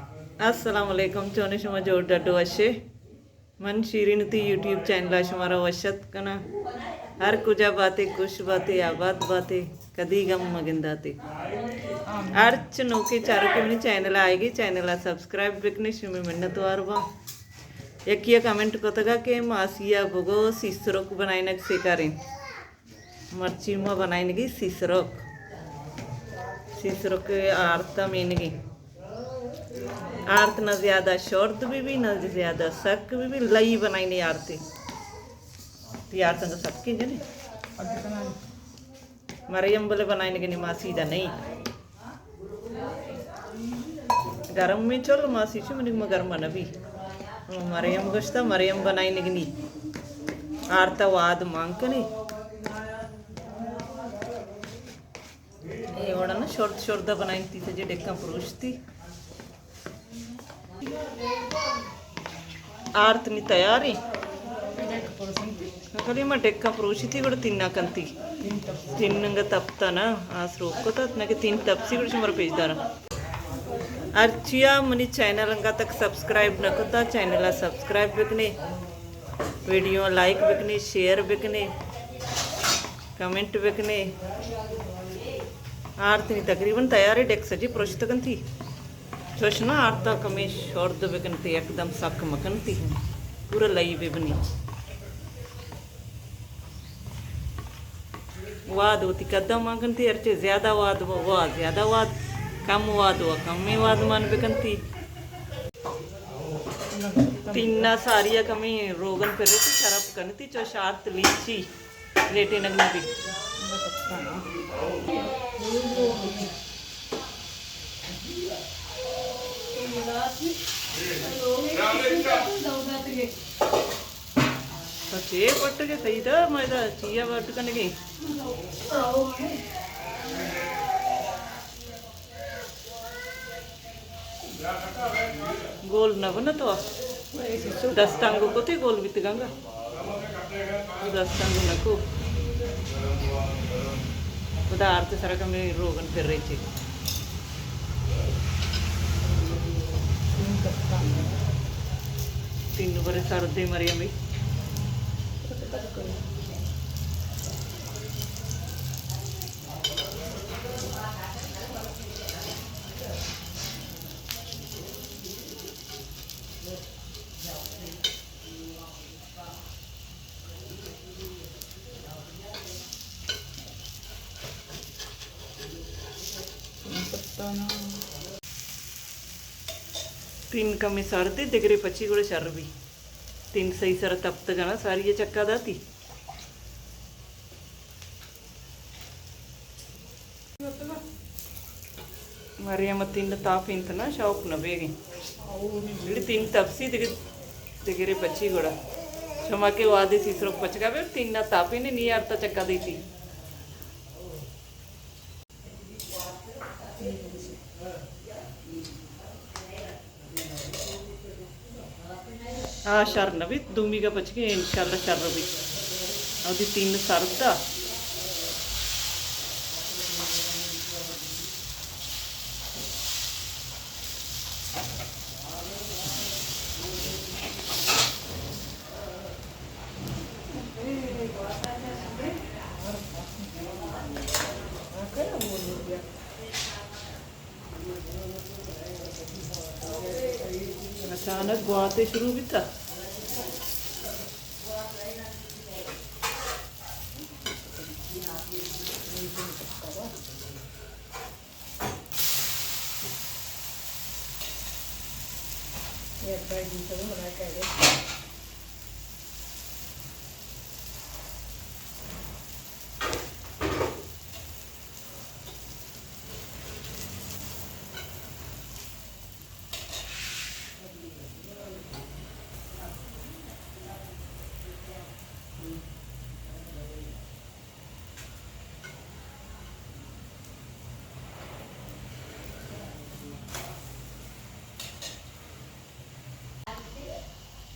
السلام علیکم، چونے شما؟ جوڑ ڈڈو وشے؟ من شیرین تی یوٹیوب چینل ءَ شمارا وش اتک کناں۔ ہر کجا باتے، خوش باتے، آباد باتے، کدی غم مگنداتے۔ ہرچ نوکے چاروکے منی چینل ءَ آئیگی، چینل ءَ سبسکرائب بکنے، شمے منتوار باں۔ یکی ءَ کمنٹ کتگا کہ ماسی ءَ بگو سیسرک بنائینگ سیکاریں۔ مرچی ما بنائینگی سیسرک۔ سیسرک آرتا مینگی۔ آرت نہ زیادہ شرد بی بی، نہ زیادہ سک بی بی، لئی بنائینی آرتی۔ تی آرت انگا سکی جنی۔ مریم بلے بنائینگی نی، ما سیدھا نہیں۔ گرم میں چل، ماسی چو منی ما گرم نہ بی۔ مریم گشتا، مریم بنائینگی نی۔ آرتا واد مان کنے۔ اے وڑا نا شرد شرد بنائینتی، سجے ڈکاں پروشتی۔ آرت نی تیار ایں۔ کلی ما ڈکاں پروشی تی گڑا تینا کنتی۔ تین انگا تپتا نا، آس روک کتا، نہ کہ تین تپسی گڑا شمارا پیش دارا۔ ہرچیا منی چینل انگا تک سبسکرائب نہ کتا، چینل ءَ سبسکرائب بکنے، ویڈیو لائک بکنے، شیئر بکنے، کمنٹ بکنے۔ آرت نی تقریباً تیار ایں، ڈک سجی پروشتگ انتی۔ چوش نہ آرتا کمے شرد بکنتی، یکدم سک مکنتی، پورا لئی ببنی۔ واد وتی قدم مان کنتی، ہرچے زیادہ واد وا، وا زیادہ واد، کم واد وا، کمے واد مان بکنتی۔ تینا ساریا کمے روگن پریتی، شرپ کنتی، چوش آرت لیچی۔ پلیٹے نگنی بی۔ تو چے پٹ کے سیدھا میدا چیا پٹ کنگے۔ گول نہ بنت وا۔ دستانگو کتے گول بیتگانگا۔ دستانگو نکو۔ خدا آرت سرا کمے روگن پر ریچے۔ تین برے سردے مرے ہمیں۔ تین کمی سردی دگرے پچی گڑا شر بی۔ تین سہی سرا تپتگ نا، ساری ءَ چکا داتی۔ مریم تین تاپینت نا، شوق نہ بیگیں۔ بلے تین تپسی دگہ، دگرے پچی گڑا۔ شما کہ وادے سیسرک پچگا بے، تین تاپینے نی آرتا چکا دیتی۔ آ شر نہ بیت، دومیگا پچ کے انشاءاللہ شر بیت۔ اودی تین سرد ءَ۔ اچانک گواتے شروع بیتا۔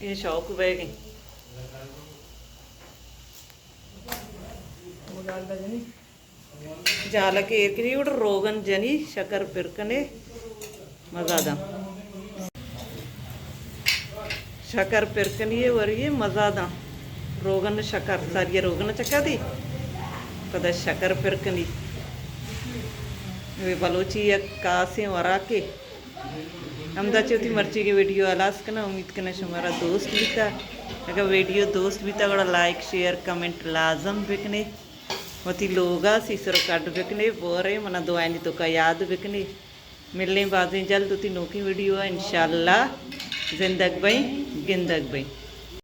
اے شوق بیگیں۔ جالک ایر کنی، گڑا روگن جنی، شکر پر کنے، مزہ داں۔ شکر پر کنی، اے وری اے مزہ داں۔ روگن شکر، ساری روگن چکا دی۔ پدا شکر پر کنی۔ اے بلوچی یک خاصیں وراکے۔ ہمدا چہ وتی مرچیگیں ویڈیو ہلاس کناں، امید کناں شمارا دوست بیتا۔ اگر ویڈیو دوست بیتا گڑا لائک، شیئر، کمنٹ لازم بکنے۔ وتی لوگا سیسر کڈ بکنے، بورے منا دعائنی توکا یاد بکنے۔ ملیں بازیں جلد وتی نوکیں ویڈیو ءَ انشاءاللہ۔ زندگ بئیں، گندگ بئیں۔